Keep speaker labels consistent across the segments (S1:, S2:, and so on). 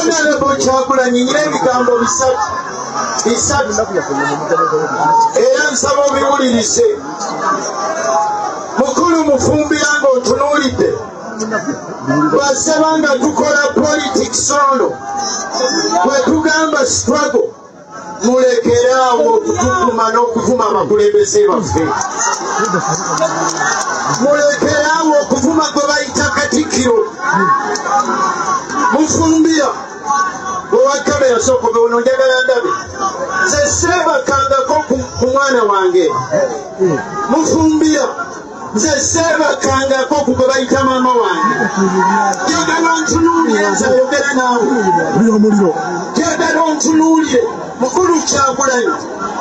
S1: Honorable Kyagulanyi, nyina ebigambo bisatu bisatu, era nsaba obiwulirize. Mukulu Mufumbira, ng'otunuulidde, basaba nga tukola politics ono bwe tugamba struggle, mulekeraawo okutuvuma n'okuvuma abakulembeze baffe. Mulekeraawo okuvuma gwe bayita Katikkiro. Mufumbira owa kamera, sooka ono, njagala ndabe. Nze seebakangako ku mwana wange. Mufumbira, nze seebakangako ku gwe bayita maama wange. Njagala ontunuulire, nze ayogera naawe, njagala ontunuulire. Mukulu Kyagulanyi,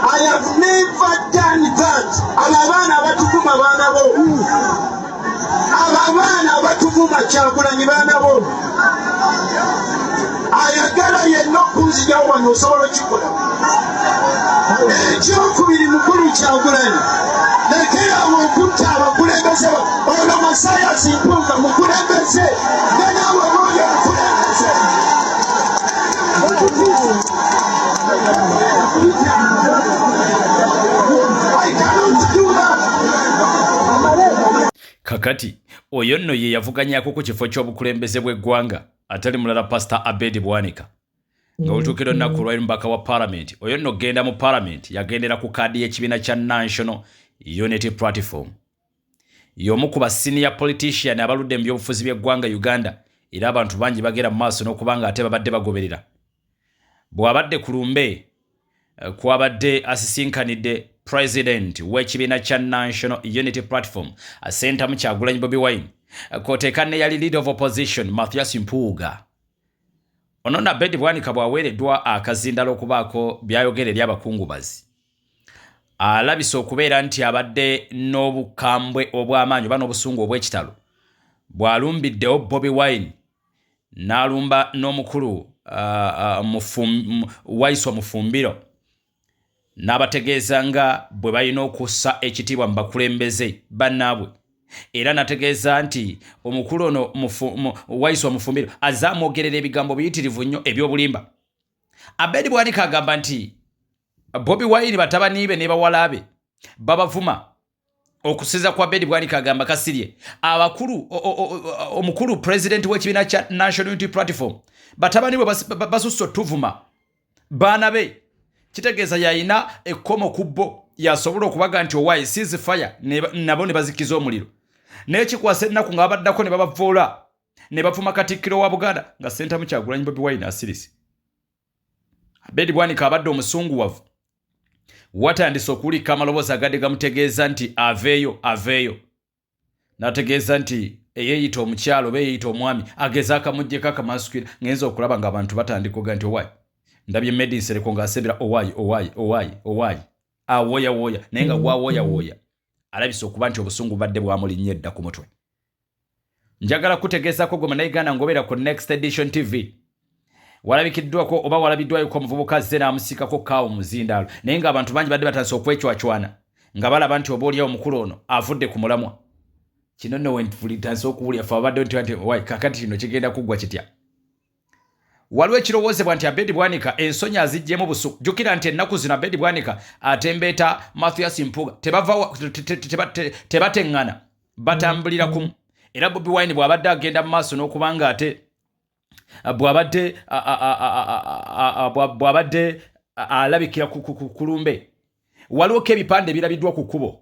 S1: I have never done that. Abo abaana abatuvuma, baana bo. Abo abaana abatuvuma, Kyagulanyi, baana bo. Ayagala yenna okunzijawo wano, osobola okikola. Ekyokubiri, mukulu Kyagulanyi, lekerawo okutta abakulembeze. Ono Mathias Mpuuga mukulembeze, nga naawe bwoli omukulembeze. I cannot do that.
S2: Kakati oyo nno ye yavuganyako ku kifo ky'obukulembeze bw'eggwanga, atali mulala Pasita Abedi Bwanika, nga olutuukira olunaku lwali mubaka wa palamenti. Oyo nno genda mu palamenti yagendera ku kaadi y'ekibiina kya National Unity Platform. Y'omu ku ba senior politician abaludde mu byobufuzi by'eggwanga Uganda, era abantu bangi bagenda mu maaso n'okuba nga ate babadde bagoberera. Bw'abadde ku lumbe kwabadde asisinkanidde president w'ekibiina kya National Unity Platform, Sentamu Kyagulanyi Bobi Wine, kwoteeka ne yali Leader of Opposition Mathias Mpuuga. Ono Nabedi Bwanika bw'aweereddwa akazindalo okubaako by'ayogera eri abakungubazi, alabise okubeera nti abadde n'obukambwe obw'amaanyi oba n'obusungu obw'ekitalo bw'alumbiddewo Bobi Wine, n'alumba n'omukulu Waiswa Mufumbiro, n'abategeeza nga bwe balina okussa ekitiibwa mu bakulembeze bannaabwe. Era nategeeza nti omukulu ono Waiswa Mufumbiro azze amwogerera ebigambo biyitirivu nnyo eby'obulimba. Abedi Bwanika agamba nti Bobi Wine, batabani be ne bawala be babavuma. Okusinza kwa Abedi Bwanika, agamba kasirye abakulu, omukulu president w'ekibiina kya National Unity Platform, batabani bwe basusse otuvuma baana be. Kitegeeza yayina ekkomo ku bo, yasobola okubaga nti owaayi cease fire, nabo ne bazikiza omuliro. Naye kikwasa ennaku nga babaddako ne babavoola ne bavuma Katikkiro wa Buganda nga Sentamu Kyagulanyi Bobi Wine asirise. Abedi Bwanika abadde omusunguwavu, watandise okuwulika amaloboozi agadde gamutegeeza nti aveeyo, aveeyo, n'ategeeza nti eyeeyita omukyalo oba eyeeyita omwami ageze akamuggyeko akamasukira. Ngenza okulaba ng'abantu batandika oga nti owaayi, ndabye Medi Nsereko ng'asembera, owaayi, owaayi, owaayi, owaayi, awooyawooya. Naye nga gwawooyawooya alabise okuba nti obusungu bubadde bwamulinnya edda ku mutwe. Njagala kutegeezako gwe Munnayuganda ng'obeera ku Next Edition TV, walabikiddwako oba walabiddwayoko omuvubuka azze n'amusiikako kaawo mu muzindaalo, naye ng'abantu bangi badde batandise okwecwacwana nga balaba nti oba oliawo omukulu ono avudde ku mulamwa. Kino nno wentandise okuwulira fe abadde nti wai, kakati kino kigenda kuggwa kitya? Waliwo ekirowoozebwa nti Abedi Bwanika ensonyi aziggyemu busu. Jjukira nti ennaku zino Abedi Bwanika atembeeta Mathias Mpuuga, tebateŋŋana, batambulira kumu. Era Bobi Wine bw'abadde agenda mu maaso n'okuba nga ate bw'abadde alabikira ku lumbe, waliwoko ebipande ebirabiddwa ku kkubo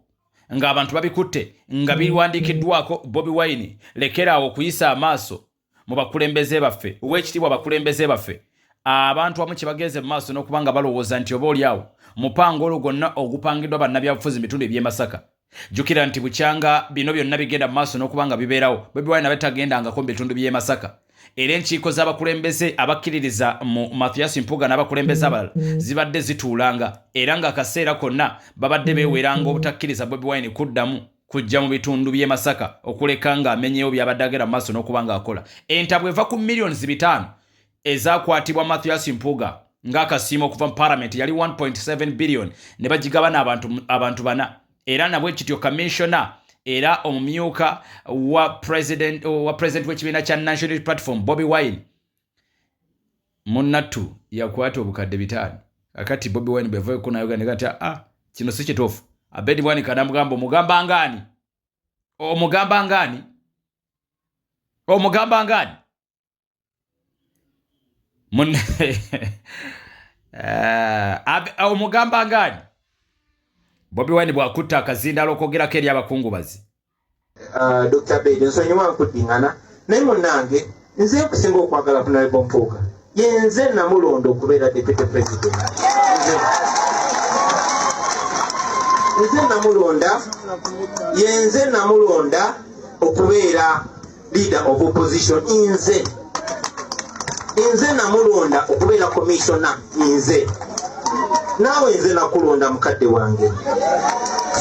S2: ng'abantu babikutte nga biwandiikiddwako "Bobi Wine, lekeraawo okuyisa amaaso mu bakulembeze baffe, ow'ekitiibwa abakulembeze baffe". Abantu abamu kye bagenze mu maaso n'okuba nga balowooza nti oba oliawo mupango olwo gwonna ogupangiddwa bannabyabufuzi mu bitundu eby'e Masaka. Jjukira nti bukyanga bino byonna bigenda mu maaso n'okuba nga bibeerawo, Bobi Wine abe tagendangako mu bitundu by'e Masaka, era enkiiko z'abakulembeze abakkiririza mu Mathias Mpuuga n'abakulembeze abalala zibadde zituulanga, era ng'akaseera konna babadde beeweranga obutakkiriza Bobi Wine kuddamu kujja mu bitundu by'e Masaka okuleka ng'amenyeewo by'abadde agenda mu maaso n'okuba ng'akola. Entabwe eva ku miliyoni 5 ezakwatibwa Mathias Mpuuga ng'akasiimo okuva mu palamenti, yali 1.7 billion, ne bagigabana abantu bana. Era nabwe kityo kamishona era omumyuka wa president w'ekibiina kya National Platform Bobi Wine. Munnattu yakwata obukadde 500. Kakati Bobi Wine bwe yavayo n'ayogera nti ah, kino si kituufu. Abedi Bwanika n'amugamba, omugamba ngaani? Omugamba ngaani? Omugamba ngaani? Omugamba ngaani? Bobi Wine bw'akutta akazindaalo okwogerako eri abakungubazi.
S1: Dr. Abedi, nsonyiwa nkuddingana, naye munnange nze nkusinga okwagala Honorable Mpuuga. Ye nze namulonda okubeera deputy president. Nze namulonda, yenze namulonda okubeera leader of opposition. Nze namulonda okubeera commissioner. Nze naawe nze nakulonda, mukadde wange.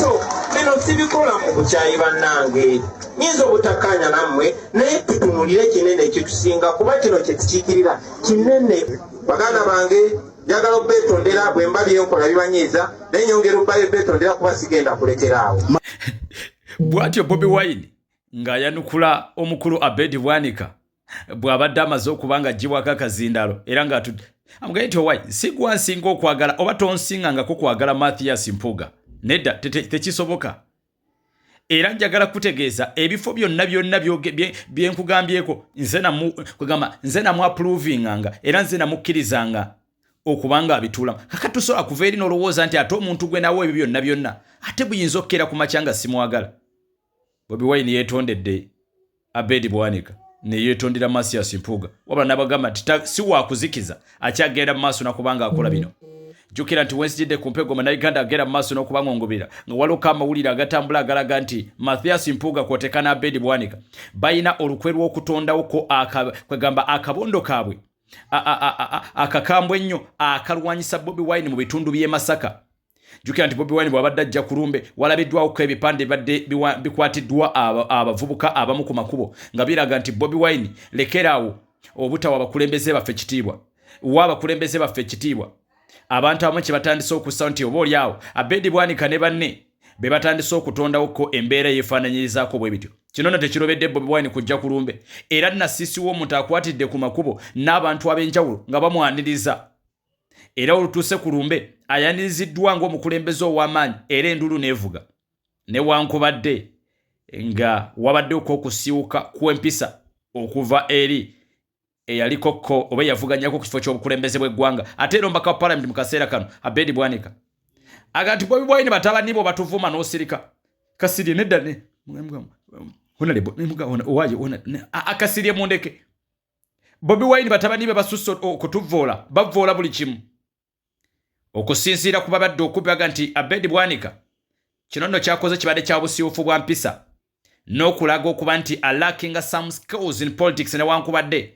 S1: So bino sibikola mu bukyayi. Bannange, nyinza obutakkaanya nammwe, naye tutunulire kinene ekitusinga, kuba kino kyetukiikirira kinene. Baganda bange, njagala obeetondera bwe mba byenkola bibanyiiza, naye nyongera obeetondera kuba sigenda kulekeraawo.
S2: Bw'atyo Bobi Wine ng'ayanukula omukulu Abedi Bwanika bw'abadde amaze okuba nga aggyibwako akazindalo, era ng'atudde amugaye nti, "Owai, si gwa nsinga okwagala oba tonsingangako kwagala Mathias Mpuuga. Nedda, tekisoboka. Era njagala kutegeeza ebifo byonna byonna bye nkugambyeko, nze kugamba nze namu approvinganga era nze namukkirizanga okuba nga abituulamu. Kakati tosobola kuva eri n'olowooza nti ate omuntu gwe nawe ebyo byonna byonna ate buyinza okukeera ku makya nga simwagala." Bobi Wine yeetondedde Abedi Bwanika, neyeetondera Mathias Mpuuga, wabula nabagamba nti si wakuzikiza, akyagenda mu maaso nakubanga akola bino. Jjukira nti wensijidde ku mpego, Munnayuganda agenda mu maaso n'okubangongobera nga waliko amawulire agatambula agalaga nti Mathias Mpuuga kwoteka n'Abedi Bwanika balina olukwe lw'okutondawoko kwegamba akabondo kaabwe akakambwe ennyo akalwanyisa Bobi Wine mu bitundu by'e Masaka. Jjukira nti Bobi Wine bw'abadde ajja ku lumbe, walabiddwawoko ebipande bibadde bikwatiddwa abavubuka abamu ku makubo nga biraga nti, "Bobi Wine, lekeraawo obutawa abakulembeze baffe ekitiibwa, wa abakulembeze baffe ekitiibwa." Abantu abamu kye batandise okussa nti oba oliawo Abedi Bwanika ne banne be batandise okutondawoko embeera eyeefaananyirizaako bwe bityo. Kino nno tekirobedde Bobi Wine kujja ku lumbe, era nasiisi w'omuntu akwatidde ku makubo n'abantu ab'enjawulo nga bamwaniriza, era olutuuse ku lumbe ayaniriziddwa ng'omukulembeze ow'amaanyi, era endulu n'evuga newankubadde nga wabadde okw'okusiiwuka kw'empisa okuva eri eyaliko ko oba eyavuganyako ku kifo ky'obukulembeze bw'eggwanga, ate era omubaka wa palamenti mu kaseera kano, Abedi Bwanika, aga nti, "Bobi Wine, batabani bo batuvuma n'osirika." Kasirye, nedda, akasirye mundeke. Bobi Wine batabani be basusse okutuvoola, bavoola buli kimu. Okusinziira ku babadde okubaga nti Abedi Bwanika kino nno kyakoze kibadde kya busiiwufu bwa mpisa n'okulaga okuba nti alackinga some skills in politics, newankubadde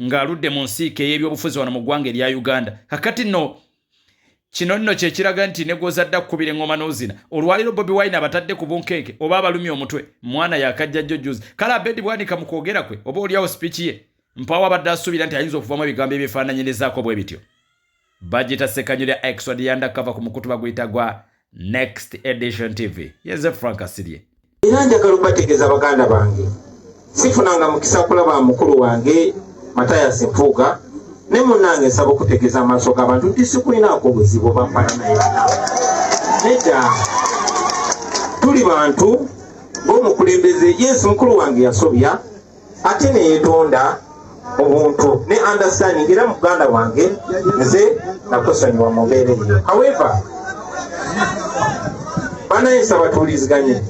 S2: ng'aludde mu nsiike ey'ebyobufuzi wano mu ggwanga erya Uganda. Kakati nno kino nno kyekiraga nti ne gw'ozadde akkubira eŋŋoma n'ozina. Olwaliro Bobi Wine abatadde ku bunkenke oba abalumya omutwe, mwana yakajja jjo juzi. Kale Abedi Bwanika mu kwogera kwe oba oliawo speech ye, mpaawo abadde asuubira nti ayinza okuvamu ebigambo ebyefaananyirizaako bwe bityo. Bagita Sekanyolya Exod Yandakava ku mukutu baguyita gwa Next Edition TV. Yenze Frank Asirye.
S1: Era njagala okubategeeza, baganda bange, sifunanga mukisa kulaba mukulu wange Matayasi Mpuuga, ne munnange nsaba okutegeeza amaaso g'abantu nti sikulinaako buzibu bampala naye, nedda. Tuli bantu ng'omukulembeze. Yesu mukulu wange yasobya ate neyetonda obuntu ne understanding, era muganda wange nze nakusonyiwa mu mbeera eyo. However, banaye nsaba tuwuliziganye.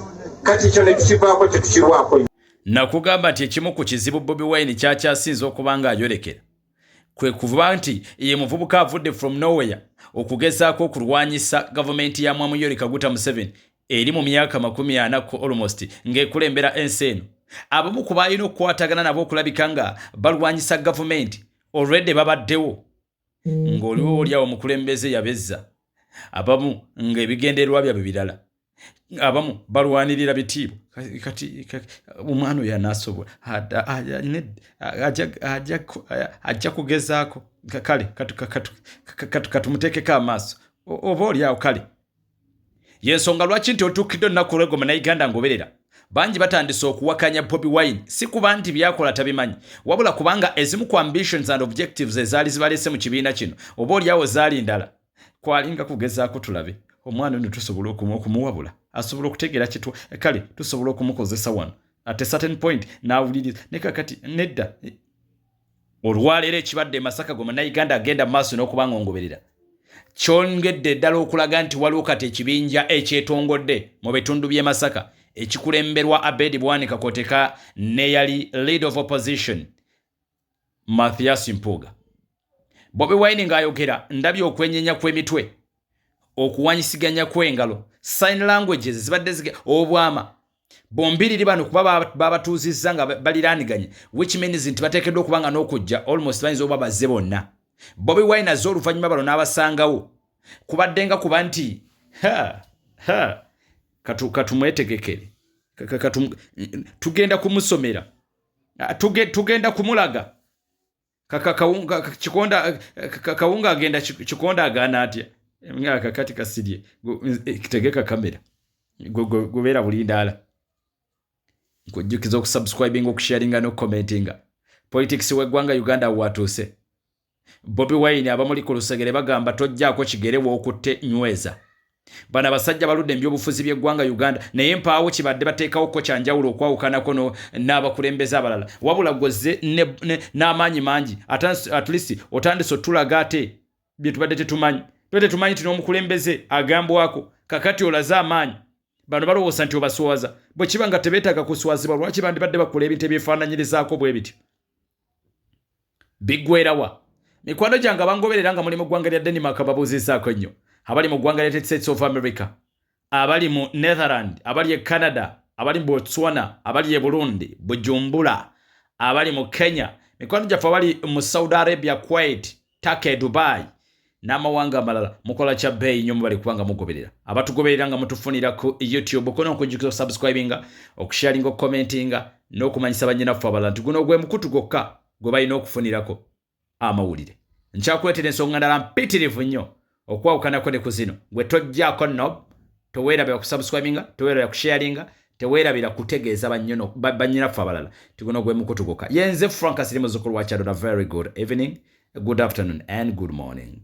S1: Kati kyo ne tukivaako, kyetukirwako.
S2: Nakugamba nti ekimu ku kizibu Bobi Wine kyakyasinze okuba nga ayolekera kwe kuba nti ye muvubuka avudde from nowhere okugezaako okulwanyisa gavumenti ya Mwami Yoweri Kaguta Museveni eri mu myaka 40 ku almost ng'ekulembera ensi eno. Abamu ku baalina okukwatagana nabo okulabika nga balwanyisa gavumenti already babaddewo, ng'oliwo oliawo omukulembeze yabezza, abamu ng'ebigendererwa byabwe birala, abamu balwanirira bitiibwa. Kati omwana oyo anaasobola? Ajja kugezaako. Kale katumuteekeko amaaso oba oliawo. Kale yensonga lwaki nti otuukidde olunaku olweggo, Munnayuganda ngoberera. Bangi batandise okuwakanya Bobi Wine, si kuba nti byakola tabimanyi, wabula kubanga ezimu ku ambitions and objectives ezaali zibalese mu kibiina kino oba oliawo zaali ndala. Kwalinga kugezaako tulabe omwana ono tusobola okumuwabula, asobola okutegeera kitwa, kale tusobola okumukozesa wano at a certain point n'awuliriza. Ne kakati nedda. Olwaleero ekibadde e Masaka, gwe Munnayuganda agenda mu maaso n'okuba nga ongoberera, kyongedde ddala okulaga nti waliwo kati ekibinja ekyetongodde mu bitundu by'e Masaka ekikulemberwa Abedi Bwanika Koteka neyali lead of opposition Mathias Mpuuga. Bobi Wine ng'ayogera, ndabye okwenyenya kw'emitwe, okuwanyisiganya kw'engalo, sign languages zibadde zige obwama bombiriri bano kuba babatuuzizza nga baliraaniganye, which means nti bateekeddwa okuba nga n'okujja almost bayinza okuba bazze bonna. Bobi Wine azze oluvannyuma bano n'abasangawo, kubadde nga kuba nti ha ha katumwetegekere, tugenda kumusomera, tugenda kumulaga kikonda kawunga agenda kikonda agaana atya nga kakati kasirye tegeka kamera gubeera bulindaala. Nkujjukiza okusubscribinga, okusharinga n'okucommentinga. Politics w'eggwanga Uganda watuuse. Bobi Wine abamuli ku lusegere bagamba tojjaako kigere w'okutte nyweza. Bano abasajja baludde mu byobufuzi by'eggwanga Uganda, naye mpaawo kibadde bateekawo ko kyanjawulo okwawukanako n'abakulembeze abalala, wabula gwoze n'amaanyi mangi. At least otandise otulaga ate bye tubadde tetumanyi. Tubadde tetumanyi nti n'omukulembeze agambwako. Kakati olaze amaanyi. Bano balowooza nti obaswaza. Bwe kiba nga tebeetaaga kuswazibwa, lwaki bandibadde bakola ebintu ebyefaananyirizaako bwe bityo? Biggwerawa? Mikwano gyange abangoberera nga muli mu ggwanga lya Denmark, babuuzizaako nnyo. Abali mu ggwanga lya United States of America, abali mu Netherland, abali e Canada, abali mu Botswana, abali e Burundi, Bujumbura, abali mu Kenya, mikwano gyaffe abali mu Saudi Arabia, Kuwait, Turkey, Dubai n'amawanga amalala, mukola kya bbeeyi nnyo. Mubali kubanga mugoberera, abatugoberera nga mutufunira ku YouTube kono, nkujjukiza okusubscribinga, okusharinga, okucommentinga n'okumanyisa bannyinaffe abalala nti guno gwe mukutu gwokka gwe balina okufunirako amawulire. Nkyakuleetera ensonga ndala mpitirivu nnyo okwawukanako ne ku zino. Gwe tojjaako nob, teweerabira kusubscribinga, teweerabira kusharinga, teweerabira kutegeeza bannyinaffe abalala nti guno gwe mukutu gwokka. Yenze Frank Asiri, muzzukulu wa Kyadoda. Very good evening, good afternoon and good morning.